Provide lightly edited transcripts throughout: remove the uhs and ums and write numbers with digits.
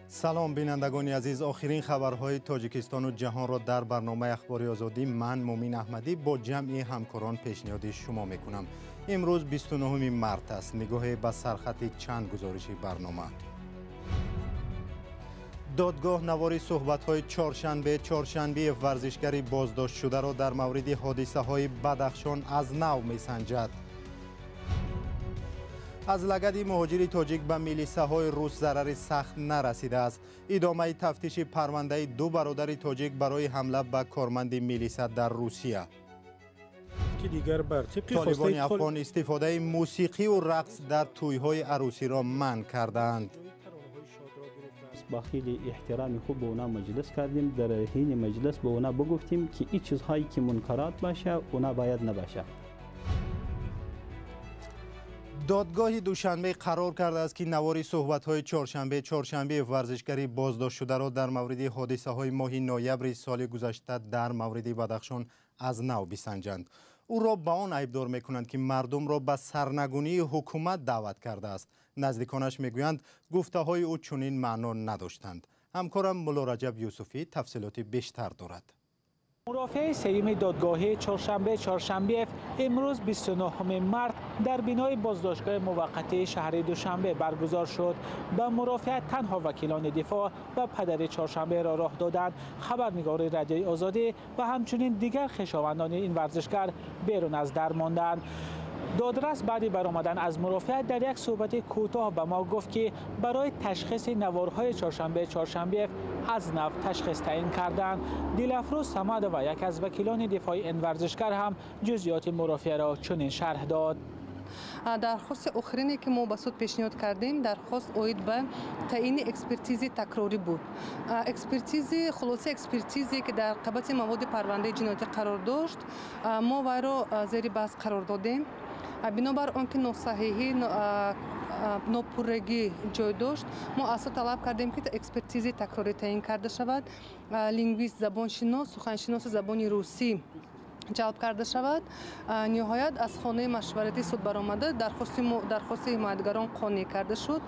Салом, бинандагони азиз. Охирин хабарҳои Тоҷикистону ҷаҳонро дар барномаи Ахбори Озодӣ ман, Мумин Аҳмадӣ, бо ҷамъи ҳамкорон пешниҳоди шумо мекунам. Имрӯз 29 март аст. Нигоҳе ба сархати чанд гузориши барнома. Додгоҳ навори суҳбатҳои Чоршанбе Чоршанбиев, варзишгари боздоштшударо дар мавриди ҳодисаҳои Бадахшон аз нав месанҷад. Аз лагади муҳоҷири тоҷик ба милисаҳои рус зарари сахт нарасидааст. Идомаи тафтиши парвандаи ду бародари тоҷик барои ҳамла ба корманди милиса дар Русия. Толибони афғон истифодаи мусиқиву рақс дар тӯйҳои арӯсиро манъ кардаанд. با خیلی احترام خوب با اونا مجلس کردیم. در حین مجلس با اونا بگفتیم که این چیزهایی که منکرات باشه اونا باید نباشه. Додгоҳи Душанбе қарор кардааст, ки навори суҳбатҳои Чоршанбе Чоршанбеев, варзишгари боздоштшударо дар мавриди ҳодисаҳои моҳи ноябри соли гузашта дар мавриди Бадахшон аз нав бисанҷанд. Ӯро ба он айбдор мекунанд, ки мардумро ба сарнагунии ҳукумат даъват кардааст. Наздиконаш мегӯянд, гуфтаҳои ӯ чунин маъно надоштанд. Ҳамкорам Муллораҷаб Юсуфӣ тафсилоти бештар дорад. Мурофиаи сеюми додгоҳии Чоршанбе Чоршанбиев имрӯз, 29 март, дар бинои боздоштгоҳи муваққатии шаҳри Душанбе баргузор шуд. Ба мурофиа танҳо вакилони дифоъ ва падари Чоршанберо роҳ доданд. Хабарнигори Радиои Озодӣ ва ҳамчунин дигар хешовандони ин варзишгар берун аз дар монданд. Додрас баъди баромадан аз мурофиа дар як суҳбати кӯтоҳ ба мо гуфт, ки барои ташхиси наворҳои Чоршанбе Чоршанбиев аз нав ташхис таъин карданд. Дилафрӯз Самадова, яке аз вакилони дифои ин варзишгар, ҳам ҷузъиёти мурофиаро чунин шарҳ дод. Дархости охирине, ки мо ба суд пешниҳод кардем, дархост оид ба таъини экспертизи такрорӣ буд. Экспертизи, хулосаи экспертизе, ки дар қабати маводи парвандаи ҷиноятӣ қарор дошт, мо вайро зери баҳс қарор додем. Бинобар он ки носаҳиҳӣ, нопуррагӣ ҷой дошт, мо аз суд талаб кардем, ки экспертизи такрорӣ таъин карда шавад, лингвист, забоншинос, суханшиноси забони русӣ ҷалб карда шавад. Ниҳоят, аз хонаи машваратии суд баромада, дархости ҳимоятгарон қонеъ карда шуд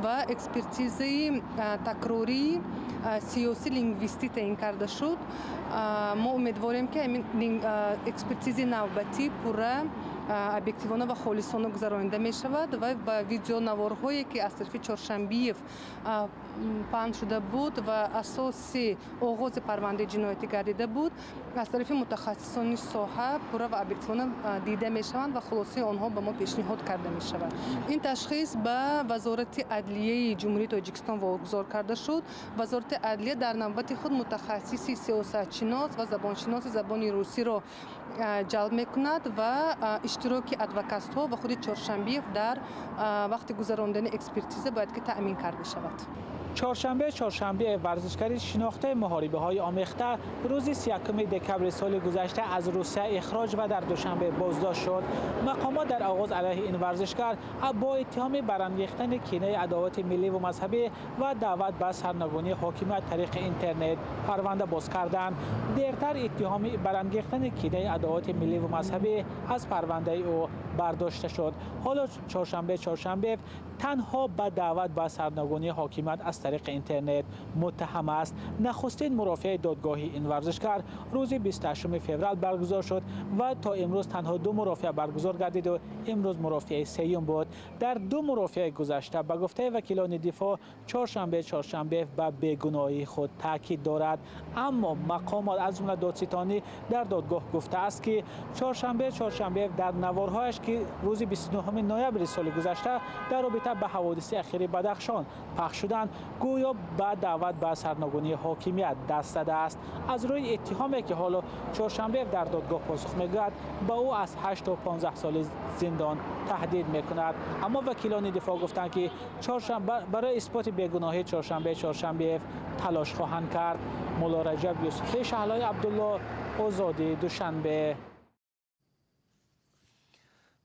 ва экспертизаи такрории сиёсӣ лингвистӣ таъин карда шуд. Мо умедворем, ки ҳамин экспертизи навбатӣ пурра, объективона ва холисона гузаронида мешавад ва ба видеонаворҳое, ки аз тарафи Чоршанбиев паҳн шуда буд ва асоси оғози парвандаи ҷиноятӣ гардида буд, аз тарафи мутахассисони соҳа пурра ва объективона дида мешаванд ва хулосаи онҳо ба мо пешниҳод карда мешавад. Ин ташхис ба Вазорати адлияи Ҷумҳурии Тоҷикистон вогузор карда шуд. Вазорати адлия дар навбати худ мутахассиси сиёсатшинос ва забоншиноси забони русиро ҷалб мекунад ва иштироки адвокатҳо ва худи Чоршанбиев дар вақти гузарондани экспертиза бояд ки таъмин карда шавад. Чоршанбе Чоршанбиев, варзишгари шинохтаи муҳорибаҳои омехта, рӯзи 31 декабри соли гузашта аз Русия ихроҷ ва дар Душанбе боздошт шуд. Мақомот дар оғоз алайҳи ин варзишгар бо иттиҳоми барангехтани кинаи адовати милливу мазҳабӣ ва даъват ба сарнагунии ҳокимият тариқи интернет парванда боз карданд. Дертар иттиҳоми барангехтани кинаи адовати милливу мазҳабӣ аз парвандаи ӯ бардошта шуд. Ҳоло Чоршанбе Чоршанбиев танҳо ба даъват ба сарнагунии ҳокимият аз тариқи интернет муттаҳам аст. Нахустин мурофиаи додгоҳи ин варзишгар рӯзи 28 феврал баргузор шуд ва то имрӯз танҳо ду мурофиа баргузор гардиду имрӯз мурофиаи сеюм буд. Дар ду мурофиаи гузашта, ба гуфтаи вакилони дифоъ, Чоршанбе Чоршанбиев ба бегуноҳии худ таъкид дорад, аммо мақомот, аз ҷумла додситонӣ, дар додгоҳ гуфтааст, ки Чоршанбе Чоршанбиев дар наворҳояш, ки рӯзи 29 ноябри соли гузашта дар робита ба ҳаводиси ахири Бадахшон пахш шуданд, гӯё ба даъват ба сарнагунии ҳокимият даст задааст. Аз рӯи иттиҳоме, ки ҳоло Чоршанбеев дар додгоҳ посух мегӯяд, ба ӯ аз 8 то 15 соли зиндон таҳдид мекунад. Аммо вакилони дифоъ гуфтанд, ки барои исботи бегуноҳии Чоршанбе Чоршанбиев талош хоҳанд кард. Муллораҷаб Юсуфӣ, Шаҳлои Абдулло, Озодӣ, Душанбе.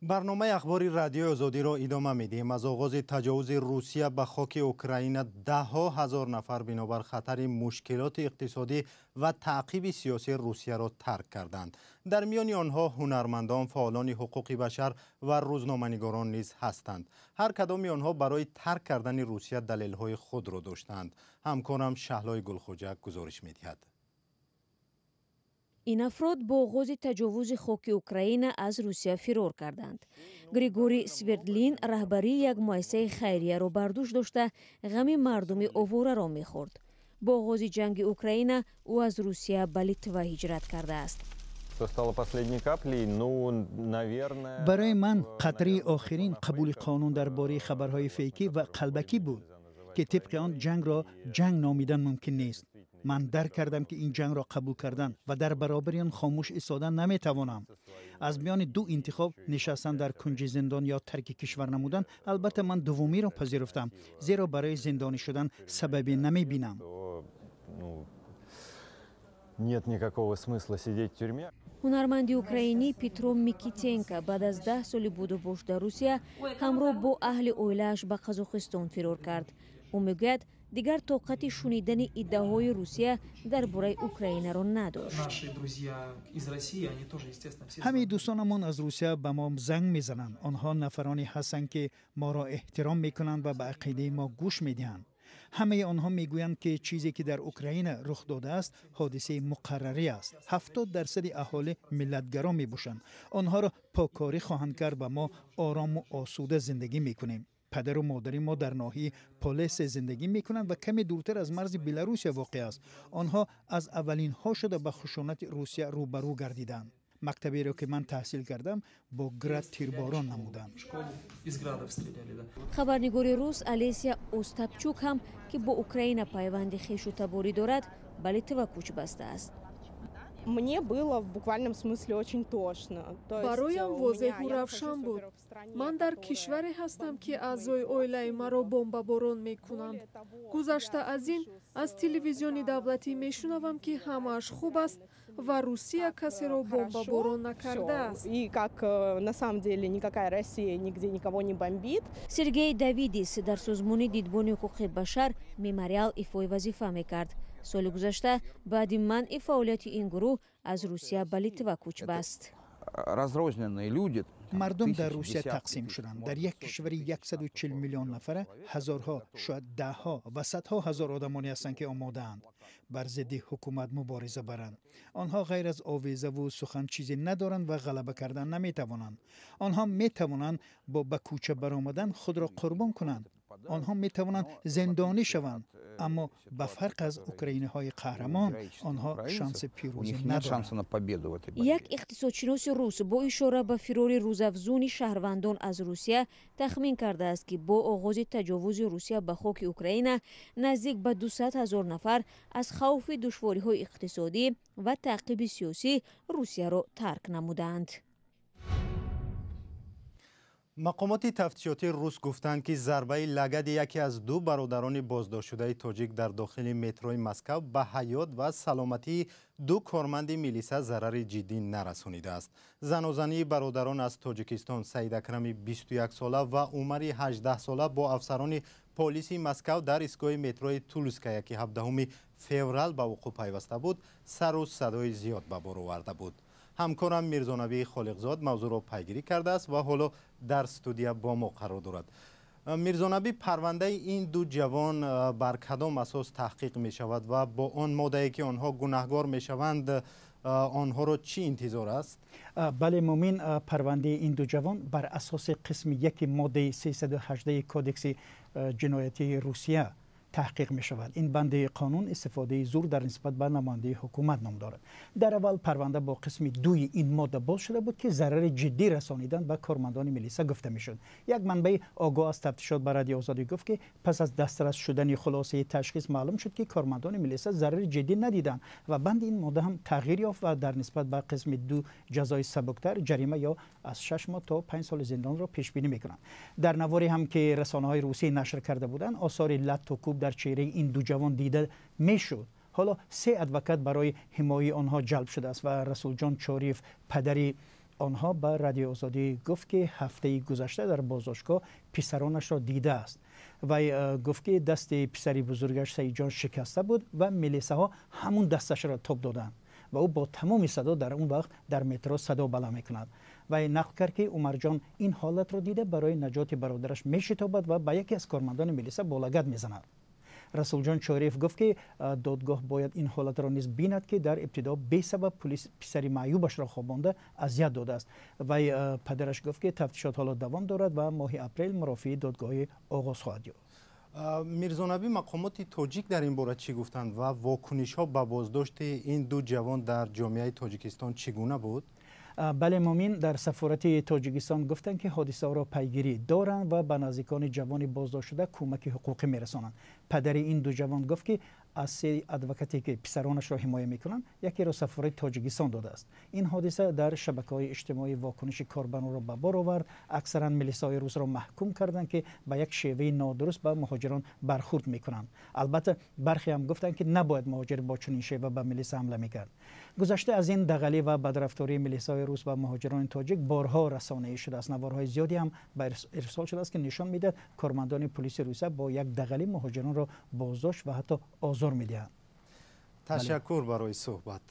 Барномаи ахбори Радиои Озодиро идома медиҳем. Аз оғози таҷовузи Русия ба хоки Украина даҳҳо ҳазор нафар бинобар хатари мушкилоти иқтисодӣ ва таъқиби сиёсӣ Русияро тарк карданд. Дар миёни онҳо ҳунармандон, фаъолони ҳуқуқи башар ва рӯзноманигорон низ ҳастанд. Ҳар кадоми онҳо барои тарк кардани Русия далелҳои худро доштанд. Ҳамкорам Шаҳлои Гулхоҷа гузориш медиҳад. Ин афрод бо оғози таҷовузи хоки Украина аз Русия фирор карданд. Григорий Свердлин раҳбарии як муассисаи хайрияро бар дӯш дошта, ғами мардуми овораро мехӯрд. Бо оғози ҷанги Украина ӯ аз Русия ба Литва ҳиҷрат кардааст. Барои ман қатраи охирин қабули қонун дар бораи хабарҳои фейкӣ ва қалбакӣ буд, ки тибқи он ҷангро ҷанг номидан мумкин нест. Ман дарк кардам, ки ин ҷангро қабул кардан ва дар баробари он хомӯш истодан наметавонам. Аз миёни ду интихоб, нишастан дар кунҷи зиндон ё тарки кишвар намудан, албатта ман дуввумиро пазируфтам, зеро барои зиндонӣ шудан сабабе намебинам. Нет никакого смысла сидеть в тюрьме. Ҳунарманди украинӣ Петро Микитенко баъд аз 10 соли будубош дар Русия ҳамроҳ бо аҳли оилааш ба Қазоқистон фирор кард. Ӯ мегӯяд, дигар тоқати шунидани иддаоҳои Русия дар бораи Украинаро надошт. Ҳамаи дӯстонамон аз Русия ба мо занг мезананд. Онҳо нафароне ҳастанд, ки моро эҳтиром мекунанд ва ба ақидаи мо гӯш медиҳанд. Ҳамаи онҳо мегӯянд, ки чизе ки дар Украина рух додааст, ҳодисаи муқаррарӣ аст. 70 дарсади аҳолӣ миллатгаро мебошанд. Онҳоро поккорӣ хоҳанд кард ва мо орому осуда зиндагӣ мекунем. Падару модари мо дар ноҳияи Полесе зиндагӣ мекунанд ва каме дуртар аз марзи Беларусия воқеъ аст. Онҳо аз аввалинҳо шуда ба хушунати Русия рӯбарӯ гардиданд. Мактаберо, ки ман таҳсил кардам, бо град тирборон намуданд. Хабарнигори рус Алесия Остапчук ҳам, ки бо Украина пайванди хешу таборӣ дорад, ба Литва кӯч бастааст. Мне было в буквальном смысле очень тошно. Бароям возеҳу равшан буд: ман дар кишваре ҳастам, ки аъзои оилаи маро бомбаборон мекунанд. Гузашта аз ин, аз телевизиони давлатӣ мешунавам, ки ҳамааш хуб аст ва Русия касеро бомбаборон накардааст. И как на самом деле никакая Россия нигде никого не бомбит. Сергей Давидис дар созмони Дидбони ҳуқуқи башар Мемориал ифои вазифа мекард. Соли гузашта баъди манъи фаъолияти ин гурӯҳ аз Русия ба Литва кӯч баст. Разрозненные люди. Мардум дар Русия тақсим шуданд. Дар як кишвари 140 миллион нафара ҳазорҳо, шояд даҳҳо ва садҳо ҳазор одамоне ҳастанд, ки омодаанд бар зидди ҳукумат мубориза баранд. Онҳо ғайр аз овезаву сухан чизе надоранд ва ғалаба кардан наметавонанд. Онҳо метавонанд бо ба кӯча баромадан худро қурбон кунанд. Онҳо метавонанд зиндонӣ шаванд, аммо ба фарқ аз украинаҳои қаҳрамон, онҳо шанси пирӯзӣ надоранд. Як иқтисодшиноси рус бо ишора ба фирори рӯзафзуни шаҳрвандон аз Русия тахмин кардааст, ки бо оғози таҷовузи Русия ба хоки Украина наздик ба 200 ҳазор нафар аз хавфи душвориҳои иқтисодӣ ва таъқиби сиёсӣ Русияро тарк намуданд. Мақомоти тафтишотии рус гуфтанд, ки зарбаи лагади яке аз ду бародарони боздоштшудаи тоҷик дар дохили метрои Москав ба ҳаёт ва саломатии ду корманди милиса зарари ҷиддӣ нарасонидааст. Занозании бародарон аз Тоҷикистон, Саидакрами 21-сола ва Умари 18-сола, бо афсарони полиси Москав дар истгоҳи метрои Тульская, ки 17 феврал ба вуқӯъ пайваста буд, сару садои зиёд ба бор оварда буд. Ҳамкорам Мирзонабии Холиқзод мавзӯъро пайгирӣ кардааст ва ҳоло дар студия бо мо қарор дорад. Мирзонабӣ, парвандаи ин ду ҷавон бар кадом асос таҳқиқ мешавад ва бо он моддае, ки онҳо гунаҳгор мешаванд, онҳоро чӣ интизор аст? Бале, Мумин, парвандаи ин ду ҷавон бар асоси қисми яки моддаи 318 Кодекси ҷиноятии Русия таҳқиқ мешавад. Ин банди қонун истифодаи зур дар нисбат ба намояндаи ҳукумат ном дорад. Дар аввал парванда бо қисми дуи ин модда боз шуда буд, ки зарари ҷиддӣ расонидан ба кормандони милиса гуфта мешуд. Як манбаи огоҳ аз тафтишот ба Радиои Озодӣ гуфт, ки пас аз дастрас шудани хулосаи ташхис маълум шуд, ки кормандони милиса зарари ҷиддӣ надиданд ва банди ин модда ҳам тағйир ёфт ва дар нисбат ба қисми ду ҷазои сабуктар, ҷарима ё аз 6 моҳ то 5 соли зиндонро пешбинӣ мекунанд. Дар наворе ҳам, ки расонаҳои русӣ нашр карда буданд, осори латту кӯб дар чеҳраи ин ду ҷавон дида мешуд. Ҳоло се адвокат барои ҳимояи онҳо ҷалб шудааст ва Расулҷон Чориев, падари онҳо ба Радиои Озодӣ гуфт, ки ҳафтаи гузашта дар боздоштгоҳ писаронашро дидааст. Вай гуфт, ки дасти писари бузургаш Саидҷон шикаста буд ва милисаҳо ҳамун дасташро тоб доданд ва ӯ бо тамоми садо дар он вақт дар метро садо баланд мекунад. Вай нақл кард, ки Умарҷон ин ҳолатро дида, барои наҷоти бародараш мешитобад ва ба яке аз кормандони милиса бо лагад мезанад. Расулҷон Чориев гуфт, ки додгоҳ бояд ин ҳолатро низ бинад, ки дар ибтидо бесабаб пулис писари маъюбашро хобонда азият додааст. Вай падараш гуфт, ки тафтишот ҳоло давом дорад ва моҳи апрел мурофиаи додгоҳӣ оғоз хоҳад ёфт. Мирзонаби, мақомоти тоҷик дар ин бора чӣ гуфтанд ва вокунишҳо ба боздошти ин ду ҷавон дар ҷомеаи Тоҷикистон чӣ гуна буд? Бале, Мумин, дар сафорати Тоҷикистон гуфтанд, ки ҳодисаҳоро пайгирӣ доранд ва ба наздикони ҷавони боздоштшуда кӯмаки ҳуқуқӣ мерасонанд. Падари ин ду ҷавон гуфт, ки аз се адвокате, ки писаронашро ҳимоя мекунанд, якеро сафорати Тоҷикистон додааст. Ин ҳодиса дар шабакаҳои иҷтимоӣ вокуниши корбаронро ба бор овард. Аксаран милисаҳои русро маҳкум карданд, ки ба як шеваи нодуруст ба муҳоҷирон бархурд мекунанд. Албатта, бархе ҳам гуфтанд, ки набояд муҳоҷир бо чунин шева ба милиса ҳамла мекард. Гузашта аз ин, дағалӣ ва бадрафтории милисаҳои рус ба муҳоҷирони тоҷик борҳо расонаӣ шудааст. Наворҳои зиёде ҳам ба ирсол шудааст, ки нишон медиҳад, кормандони пулиси Русия бо як дағалӣ муҳоҷиронро боздошт ва ҳатто озор медиҳанд. Ташаккур барои суҳбат.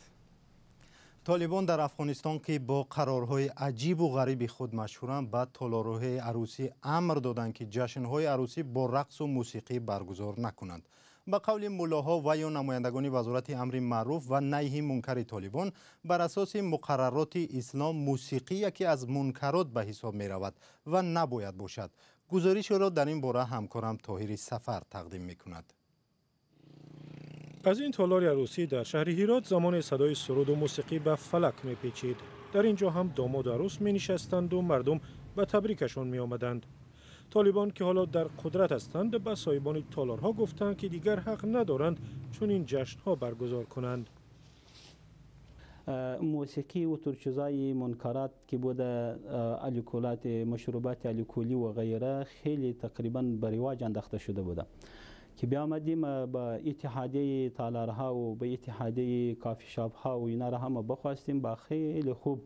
Толибон дар Афғонистон, ки бо қарорҳои аҷибу ғариби худ машҳуранд, ба толорҳои арӯсӣ амр доданд, ки ҷашнҳои арӯсӣ бо рақсу мусиқӣ баргузор накунанд. Ба қавли муллоҳо ва ё намояндагони Вазорати амри маъруф ва найҳи мункари Толибон, бар асоси муқаррароти ислом мусиқӣ яке аз мункарот ба ҳисоб меравад ва набояд бошад. Гузоришро дар ин бора ҳамкорам Тоҳири Сафар тақдим мекунад. Аз ин толори арӯсӣ дар шаҳри Ҳирот замоне садои суруду мусиқӣ ба фалак мепечид. Дар ин ҷо ҳам домоду арӯс менишастанду мардум ба табрикашон меомаданд. Толибон, ки ҳоло дар қудрат ҳастанд, ба соҳибони толорҳо гуфтанд, ки дигар ҳақ надоранд чунин ҷашнҳо баргузор кунанд. موسیقی و طور چیزای منکرات که بوده، الکولات، مشروبات الکلی و غیره، خیلی تقریبا به رواج انداخته شده بوده که بیامدیم با اتحادیه تالارها و به اتحادیه کافی شاپ ها و اینا را هم بخواستیم، با خیلی خوب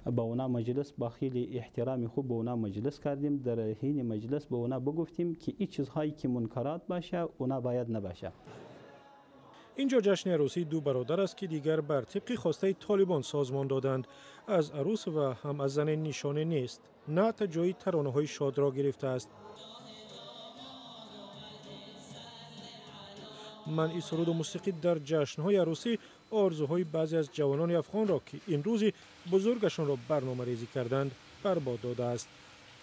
با اونا مجلس، با خیلی احترام خوب با اونا مجلس کردیم. در حین مجلس با اونا بگفتیم که این چیزهایی که منکرات باشه، اونا باید نباشه. Инҷо ҷашни арӯсии ду бародар аст, ки дигар бар тибқи хостаи Толибон созмон доданд. Аз арӯс ва ҳам аз зане нишоне нест. Наът ҷои таронаҳои шодро гирифтааст. Манъи суруду мусиқӣ дар ҷашнҳои арӯсӣ орзуҳои баъзе аз ҷавонони афғонро, ки ин рӯзи бузургашонро барномарезӣ карданд, барбод додааст.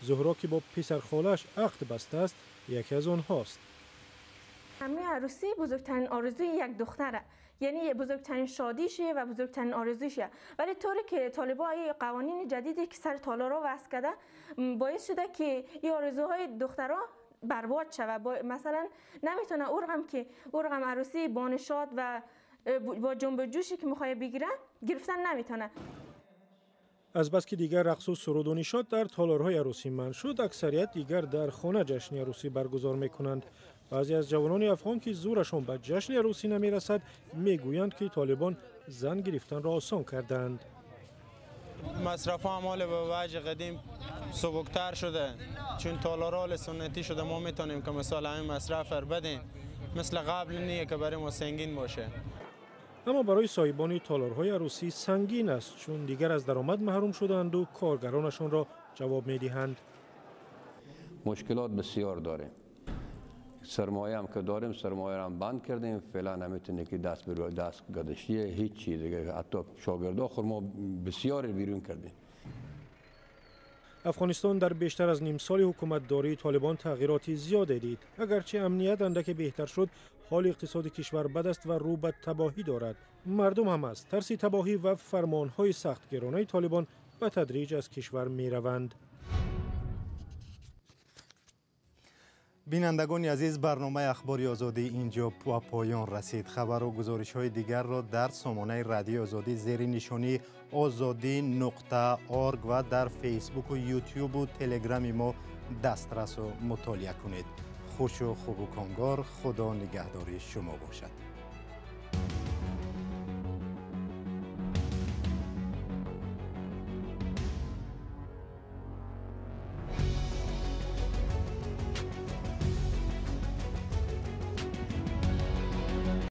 Зуҳро, ки бо писархолааш ақд бастааст, яке аз онҳост. همه عروسی بزرگترین آرزوی یک دختره، یعنی بزرگترین شادیشه و بزرگترین آرزوشه، ولی طوری که طالبان قوانین جدیدی که سر تالارا وضع کرده، باعث شده که این آرزوهای دخترها برباد شود. مثلا نمیتونه اورغم که اورغم عروسی با نشاط و با جنب جوشی که میخواد بگیره، گرفتن نمیتونه. Аз бас ки дигар рақсу суруду нишот дар толорҳои арӯсӣ манъ шуд, аксарият дигар дар хона ҷашни арӯсӣ баргузор мекунанд. Баъзе аз ҷавонони афғон, ки зӯрашон ба ҷашни арӯсӣ намерасад, мегӯянд, ки толибон зан гирифтанро осон кардаанд. مصرف هم حال به وجه قدیم سبکتر شده، چون تالارال سنتی شده، ما میتونیم که مثال همین مصرف رو بدیم، مثل قبل نیه که برای ما سنگین باشه. Аммо барои соҳибони толорҳои арӯсӣ сангин аст, чун дигар аз даромад маҳрум шудаанду коргаронашонро ҷавоб медиҳанд. مشکلات بسیار داریم. سرمایه هم که داریم، سرمایه هم بند کردیم. فعلا نمیتونه که دست به دست گذاشتیه، هیچ چیز دیگه. حتی شاگردا خود ما بسیار بیرون کردیم. Афғонистон дар бештар аз нимсоли ҳукуматдории Толибон тағйироти зиёде дид. Агарчи амният андаке беҳтар шуд, ҳоли иқтисоди кишвар бад аст ва рӯ ба табоҳӣ дорад. Мардум ҳам аз тарси табоҳӣ ва фармонҳои сахтгиронаи Толибон ба тадриҷ аз кишвар мераванд. Бинандагони азиз, барномаи Ахбори Озодӣ инҷо ба поён расид. Хабару гузоришҳои дигарро дар сомонаи Радиои Озодӣ зери нишонии озодӣ.org ва дар Фейсбуку, Ютюбу Телеграми мо дастрасу мутолиа кунед. Хушу хубу комгор, Худо нигаҳдори шумо бошад.